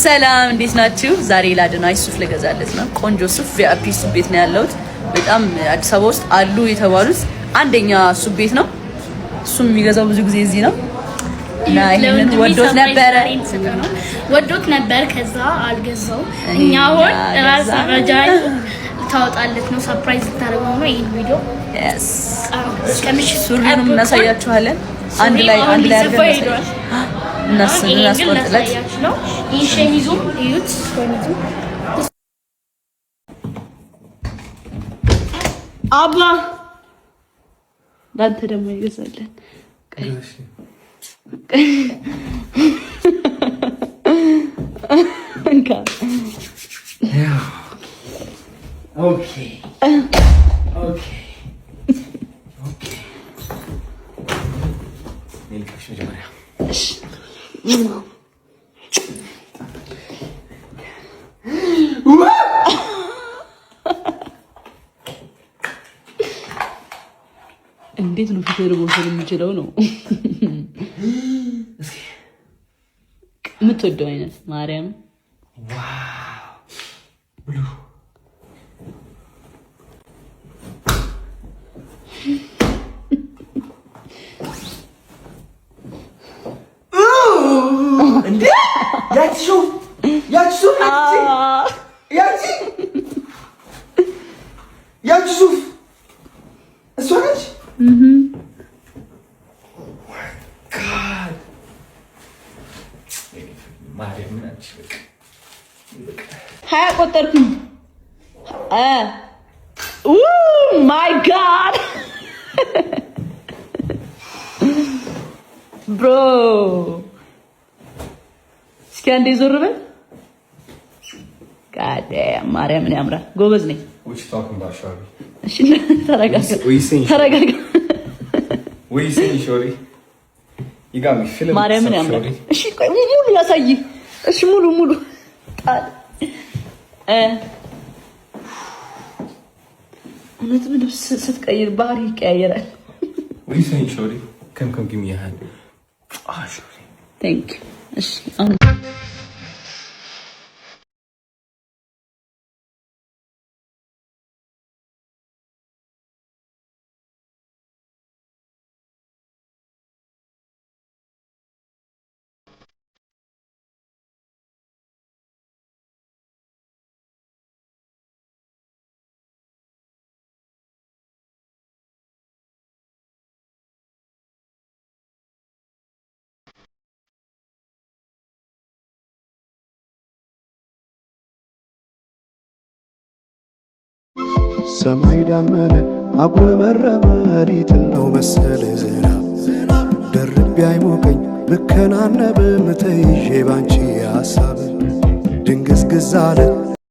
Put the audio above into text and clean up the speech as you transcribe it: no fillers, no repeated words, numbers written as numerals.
ሰላም፣ እንዴት ናችሁ? ዛሬ ለአዶናይ ሱፍ ልገዛለት ነው። ቆንጆ ሱፍ VIP ሱፍ ቤት ነው ያለሁት። በጣም አዲስ አበባ ውስጥ አሉ የተባሉት አንደኛ ሱፍ ቤት ነው። እሱም የሚገዛው ብዙ ጊዜ እዚህ ነው እና ይሄንን ወዶት ነበረ። ወዶት ነበር። ከዛ አልገዛው። እኛ አሁን ራስ ረጃይ ታወጣለት ነው። Surprise ልታደርገው ነው። ይሄን ቪዲዮ ሱሪውንም እናሳያችኋለን። አንድ ላይ አድርገን እናስቆርጥለት ነው። ይህ ሸሚዙም እዩት። ሸሚዙ አባ ለአንተ ደግሞ ይገዛለን። እንዴት ነው ፊት መውሰድ የሚችለው? ነው የምትወደው አይነት ማርያም። ያቺ ሱፍ እሷ ነች። 20 ቆጠርኩኝ። My God, bro፣ እስኪ አንዴ ዞር በል። ማርያምን ያምራል። ጎበዝ ነኝ። ተረጋጋ። ማርያምን ያምራል። እሺ ሙሉ ላሳይህ። እሺ ሙሉ ሙሉ ጣል። እውነትም ልብስ ስትቀይር ባህሪ ይቀያየራል። እሺ አሁን ሰማይ ዳመነ አጉረመረመ ሊጥል ነው መሰል ዝናብ፣ ደርቤ አይሞቀኝ ብከናነብም ተይዤ ባንቺ ሀሳብ ድንግዝግዝ አለ።